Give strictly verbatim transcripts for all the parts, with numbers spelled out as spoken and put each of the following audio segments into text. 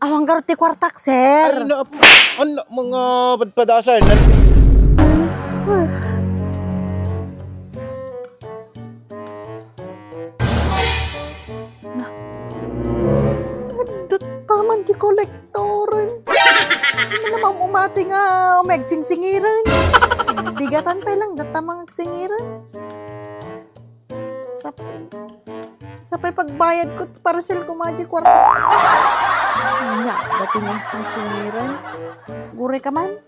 Awan garud ti kuartak, sir. Ay, na, ano, mga padpadasan? Dataman ti kolektoren. Ano naman umati nga umegsingsingiren? Bigatan pa lang, dataman agsingiren. Sapay, sapay pagbayad ko, parcel ko, madi kwarta. Nya, dati ng singsingiran. Gure ka man?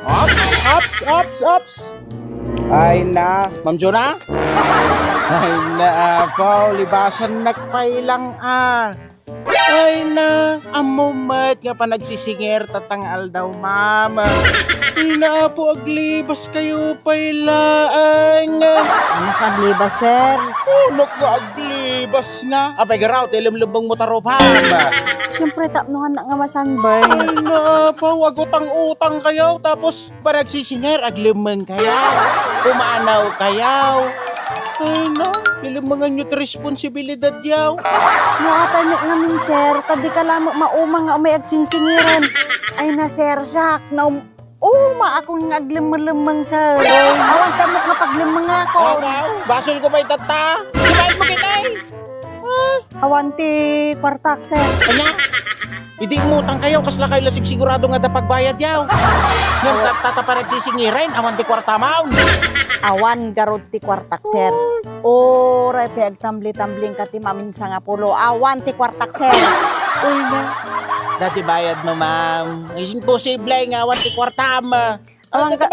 Ops, ops, ops, ops. Ay na, Ma'am Jonah? Ay na, apaw, libasan nakpailang, ah. Ay na, ammo met nga panagsisingir tatang aldaw, ma'am. Ay na, apo, aglibas kayo pay laeng. Anak, aglibas, sir. Anak nga aglibas nga. Apay, garaw, ti limlimbeng mo taro, ma'am. Siyempre, tapno nga nga masunburn. Ay na, apaw, agutang-utang kayo, tapos panagsisingir, aglemmeng kayaw, pumanaw kayaw. Ay na, ilemmengan nyo ti responsibilidad yaw. No, apay met ngamin, sir, ta di ka lamet mauma nga umay agsingsingiran. Ay na, sir, siak, na um-, uma akon nga aglemmelemmeng, sir. Awan ta met nga paglemmenga ko. Aw, aw, basol ko pay tatta. Di ba mo kitay? Awan ti kuartak, sir. Anya? Idi umutang kayo, kasla kayo la sigsigurado nga adda pagbayad yaw. Ngem ta-, ta-, ta panagsisingir, awan ti kuarta, ma'am. Awan garud ti kuartak, sir. Uray pay agtambli-tambling ka ti maminsan nga pulo, awan ti kuartak, sir. Uy, na. Dati bayad mo, ma'am. Imposible nga awan ti kuartam. Awan ka,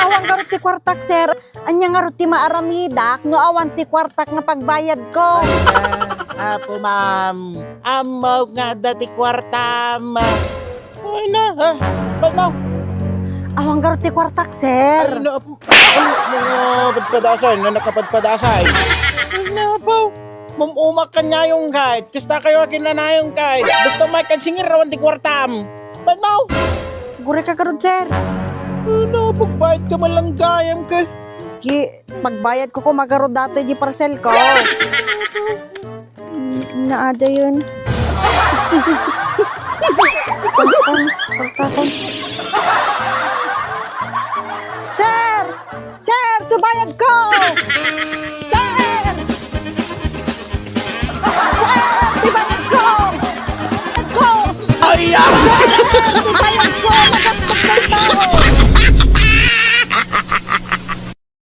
awan garud ti kuartak, sir. Anya ngarud ti maaramidak no awan ti kuartak nga pagbayad ko? Ay na, apo, ma'am. Ammo nga adda ti kuartam. Ay na, ha? Ba't mo? Awan garud ti kuartak, sir. Ay na, apo. Ay, mga padpadasan, na nakapadpadasan. Ay na, apo. Ma'am, umak kanyayong kahit. Kasta kayo akin nanayong kahit. Basta may kagsingir, awan ti kuartam. Ba't mo? Gure ka garud, sir. Ano, pagbayad ka man lang gayam ka. Ki, pagbayad ko ko, magarud datoy di parcel ko. Naada yun. Pagtakon, pagtakon. Sir! Sir, ti bayad ko! Sir! Sir, ti bayad ko! Ko! Ay, ah! Sir, ti bayad